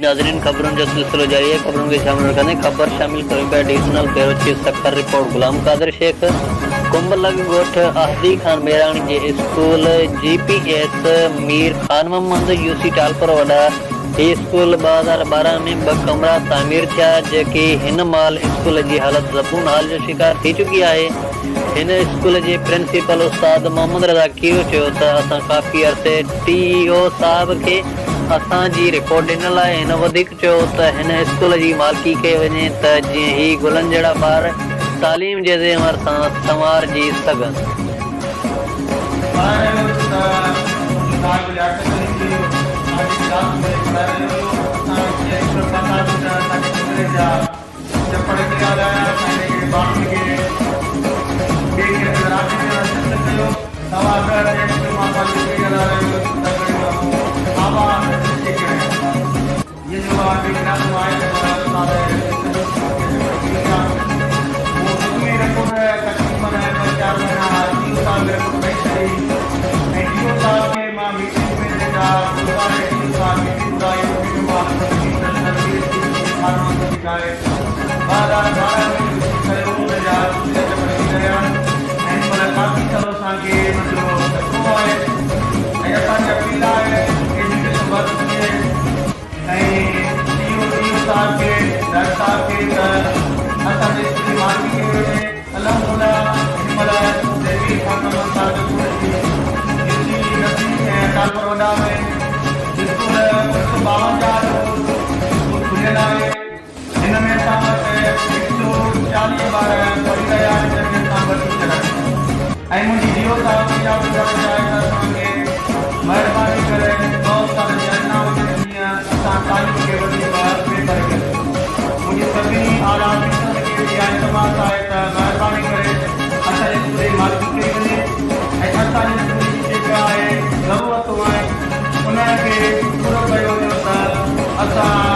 ناظرين خبرن جو سلسلو جاري آهي خبرن کي شامل رکندي خبر شامل ڪريون پيا additional bureau chief Sukkur report Ghulam Qadir Shaikh Kumb لڳ ڳوٺ احدي خان ميراڻي جي school G P S Mir Khan Muhammad U C Talpur وڏا هي اسڪول 2012 ۾ ٻه ڪمرا تعمير ٿيا جيڪي هن مهل اسڪول جي حالت زبون حال جو شڪار ٿي چڪي آهي هن اسڪول جي پرنسپل استاد محمد رضا کيرو چيو ته اسان ڪافي عرصي ٽي اي او صاحب کي اسان جي رپورٽ ڏنل آهي. هن وڌيڪ چيو ته هن اسڪول جي مالڪي ڪئي وڃي ته جيئن هي گلن جهڙا ٻار تعليم جي زيور سان سنوارجي سگهن. پڙهائي رهيو هيس ته منهنجو نائب لياقت علي به ساڳي ڪلاس ۾ پڙهائي رهيو هيو. اسان هڪ اسڪول پهتاسين ته اسان کي ڪمري جا چپڙ ڪيا لايا اسان هن کي ٻارن کي ٻئي ڪنهن تي راضي ڪرڻ شرط ڪيو. سوا ڏهه ٽيم جو مان پنهنجي پيء لاء رهيو هيس ته گهڙي مان مون آواز ڏسي ڪري جيئن جو مان ٻي ڪلاس مان آيس پر استاد سڄو اسڪول کي چپڙ ڪري ويا. مون اڳ ۾ رپورٽ تقريبن ٻه چار مهينا ڊي او صاحب کي رپورٽ ڏئي ڇڏي ۽ ڊي او صاحب کي مان ميٽنگ ۾ جيڪا گذاري ڊي او صاحب ميٽنگ گهرائي ان ۾ مان رپورٽ ڏني ته سر بي ايس ڊي خانو جي جيڪا 2012 ۾ جو ڪيو ان جا ڪجهه لک پڙهي رهيا آهن ۽ هن مهل ڪافي سالن سان کي ان جو خطرو آهي ۽ اسان جي اپيل آهي ايجوڪيشن ورڪ کي ۽ ڊي او ڊي او صاحب کي ڊاڪٽر صاحب کي ته اسان جي اسڪول جي مالڪي ڪئي وڃي الحمدلله هن مهل تحرير خان محمد صاحب جو اسڪول جي يو سي نسي ۽ ٽالپر وڏا ۾ اسڪول 1952 جو اسڪول کليل آهي هن ۾ اسان وٽ 140 ٻار پڙهي رهيا آهن جن ۾ اسان ٻه ٽيچر آهيون ۽ منهنجي ڊي او صاحب کي اها گذارش آهي ته اسان کي مهرباني ڪري ٻه استاد ٻيا ڏنا وڃن جيئن اسان تعليم کي وڌيڪ بهتر ڪري سگهون منهنجي سڀني اعليٰ آفيسرن کي به اها التماس آهي ته مهرباني ڪري اسان جي اسڪول جي مالڪي ڪئي وڃي ۽ اسان جي اسڪول جي جيڪا آهي ضرورتون آهن انهن کي پورو ڪيو وڃو ته اسان.